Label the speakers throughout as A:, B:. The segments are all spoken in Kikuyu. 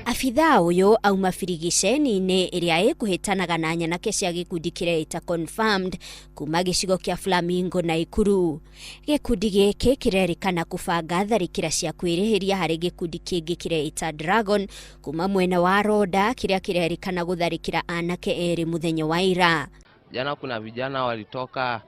A: Abithaa ũyũ auma birigiceni-inĩ ĩrĩa ĩkũhĩtanaga na nyanake cia gĩkundi kĩreĩta Confirmed kuma gĩcigo kĩa Flamingo Naikuru. Gĩkundi gĩkĩ kĩrerĩkana kũbanga tharĩkĩra cia kwĩrĩhĩria harĩ gĩkundi kĩngĩ kĩreĩta Dragon kuma mwena wa Ronda kĩrĩa kĩrerĩkana gũtharĩkĩra anake erĩ mũthenya wa ira.
B: Jana kuna vijana walitoka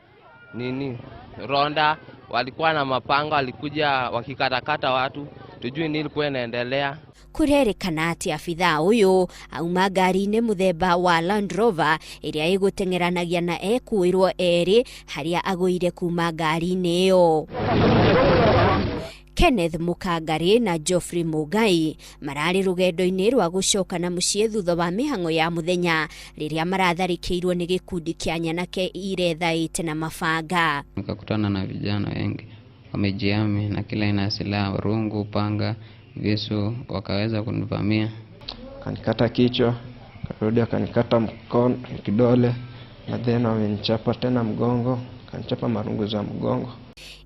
B: nini Ronda, walikuwa na mapanga, walikuja wakikatakata watu, tujui nini ilikuwa inaendelea.
A: Kũrerĩkana atĩ abithaa ũyũ auma ngari-inĩ mũthemba wa Land Rover ĩrĩa ĩgũteng'eranagia na ekuĩrwo erĩ harĩa agũire kuma ngari-inĩ ĩyo. Kenneth Mukangari na Geoffrey Mugai mararĩ rũgendo-inĩ rwa gũcoka na mũciĩ thutha wa mĩhang'o ya mũthenya rĩrĩa maratharĩkĩirwo nĩ gĩkundi kĩa nyanake irethaĩte na mabanga.
C: Nikakutana na vijana wengi wamejihami na kila aina ya silaha, rungu, panga, visu, wakaweza kunivamia.
D: Kanikata kichwa, karudi akanikata mkono, kidole na then wamenichapa tena mgongo, kanichapa marungu za mgongo.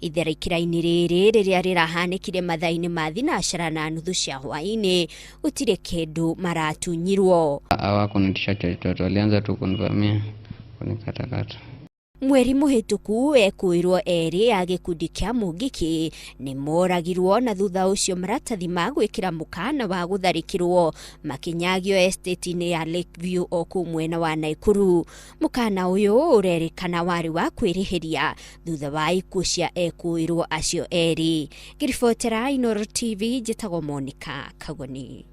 A: Itharĩkĩra-inĩ rĩrĩ rĩrĩa rĩrahanĩkire mathaa-inĩ ma thinacara na nuthu cia hwaĩ-inĩ gũtirĩ kĩndũ maratunyirwo.
C: Hawakunitisha chochote, walianza tu kunivamia, kunikatakata.
A: Mweri mũhĩtũku ekuĩrwo erĩ a gĩkundi kĩa Mũngĩkĩ nĩ moragirwo na thutha ũcio maratathi ma gwĩkĩra mũkana wa gũtharĩkĩrwo makĩnyagio estate-inĩ ya Lakeview o kũu mwena wa Naikuru. Mũkana ũyũ ũrerĩkana warĩ wa kwĩrĩhĩria thutha wa ikuũ cia ekuĩrwo acio erĩ. Ngĩribotera Inooro TV njĩtagwo Monica Kagoni.